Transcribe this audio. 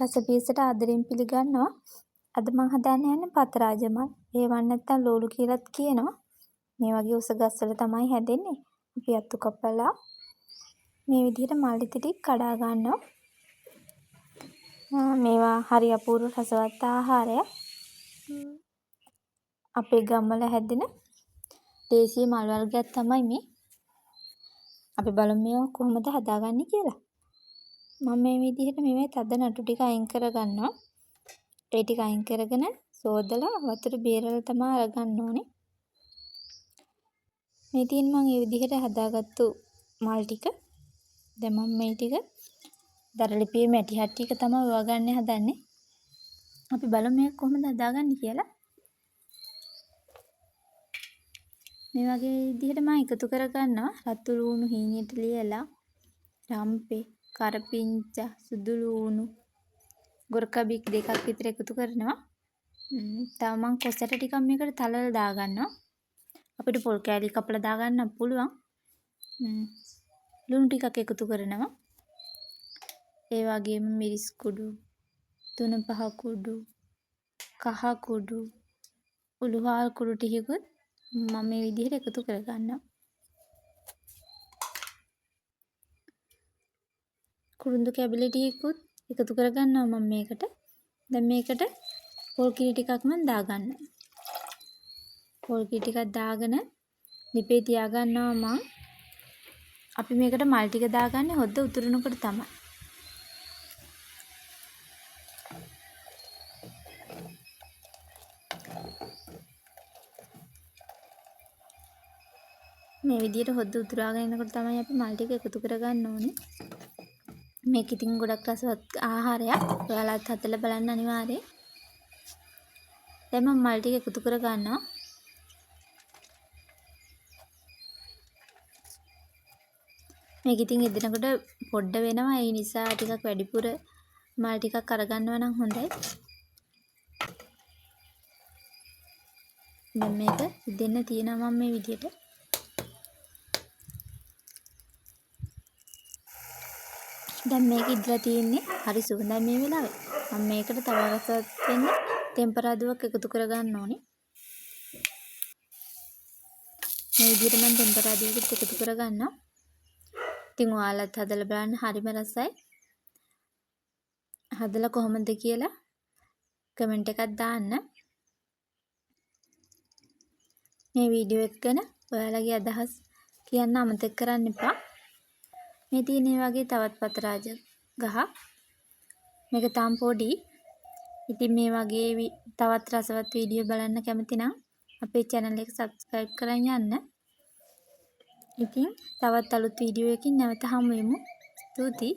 රසපියසට ආදරෙන් පිළිගන්නවා. අද මං හදන්න යන්නේ පතරාජ මල්. ඒවන් නැත්තම් ලෝලු කියලත් කියනවා. මේ වගේ උස ගස්වල තමයි හැදෙන්නේ. අපි අතු කපලා මේ විදිහට මල් ඉති ටික කඩා ගන්නවා. මේවා හරි අපූර්ව රසවත් ආහාරයක්. අපේ ගම්වල හැදෙන දේශීය මල් වර්ගයක් තමයි මේ. අපි බලමු මේවා කොහොමද හදාගන්නේ කියලා. මම මේ විදිහට මේවයේ තද නටු ටික අයින් කරගන්නවා. ඒ ටික අයින් කරගෙන සෝදලා වතුර බේරලා තමයි අරගන්න ඕනේ. මේ තියෙන මම මේ විදිහට හදාගත්තු මල් ටික. දැන් මම මේ ටික දරලිපියේ මැටි හට්ටි එක තමයි උවා ගන්න හදන්නේ. අපි බලමු මේක කොහොමද හදාගන්නේ කියලා. මේ වගේ විදිහට මම එකතු කරගන්නවා රතු ලුණු හීනියට ලියලා, රම්පෙ, කරපිංචා, සුදු ලුණු, ගොරකබික් දෙකක් විතර එකතු කරනවා. තව මං කොසට ටිකක් මේකට තලලා දාගන්නවා. අපිට පොල් කෑලි කපලා දාගන්න පුළුවන්. ලුණු ටිකක් එකතු කරනවා. ඒ වගේම මිරිස් කුඩු, තුනපහ කුඩු, කහ කුඩු, උළුහාල් කුඩු ටිකකුත් මම මේ විදිහට එකතු කරගන්නවා. කුරුඳු කැබලි ටිකකුත් එකතු කරගන්නවා මම මේකට. දැන් මේකට පොල් කිරි ටිකක් මම දාගන්නවා. පොල් කිරි ටිකක් දාගෙන ලිපේ තියාගන්නවා මං. අපි මේකට මල් ටික දාගන්නේ හොද්ද උතුරනකොට තමයි. මේ විදිහට හොද්ද උතුරාගෙන එනකොට තමයි අපි මල් ටික එකතු කරගන්න ඕනේ. මේක ඉතින් ගොඩක් රසවත් ආහාරයක්. ඔයාලත් හදලා බලන්න අනිවාර්යයෙන්. දැන් මම මල් ටික එකතු කරගන්නවා. මේක ඉතින් එදෙනකොට පොඩ්ඩ වෙනවා. ඒ නිසා ටිකක් වැඩිපුර මල් ටිකක් අරගන්නවා නම් හොඳයි. දැන් මේක ඉදෙන්න තියෙනවා මම මේ විදිහට. දැන් මේක ඉදලා තියෙන්නේ හරි සුවඳයි මේ වෙලාවේ. මම මේකට තව රසවත් වෙන්න තෙම්පරාදුවක් එකතු කරගන්න ඕනේ. මේ විදිහට මම තෙම්පරාදුවකුත් එකතු කරගන්නවා. ඉතින් ඔයාලත් හදලා බලන්න හරිම රසයි. හදලා කොහොමද කියලා කමෙන්ට් එකක් දාන්න. මේ වීඩියෝ එක ගැන ඔයාලගේ අදහස් කියන්න අමතක කරන්න එපා. මේ තියෙන වගේ තවත් පතරාජ ගහක්. මේක තාම පොඩි. ඉතින් මේ වගේ තවත් රසවත් වීඩියෝ බලන්න කැමති නම් අපේ channel එක subscribe කරන් යන්න. ඉතින් තවත් අලුත් වීඩියෝ එකකින් නැවත හමු වෙමු. ස්තුතියි.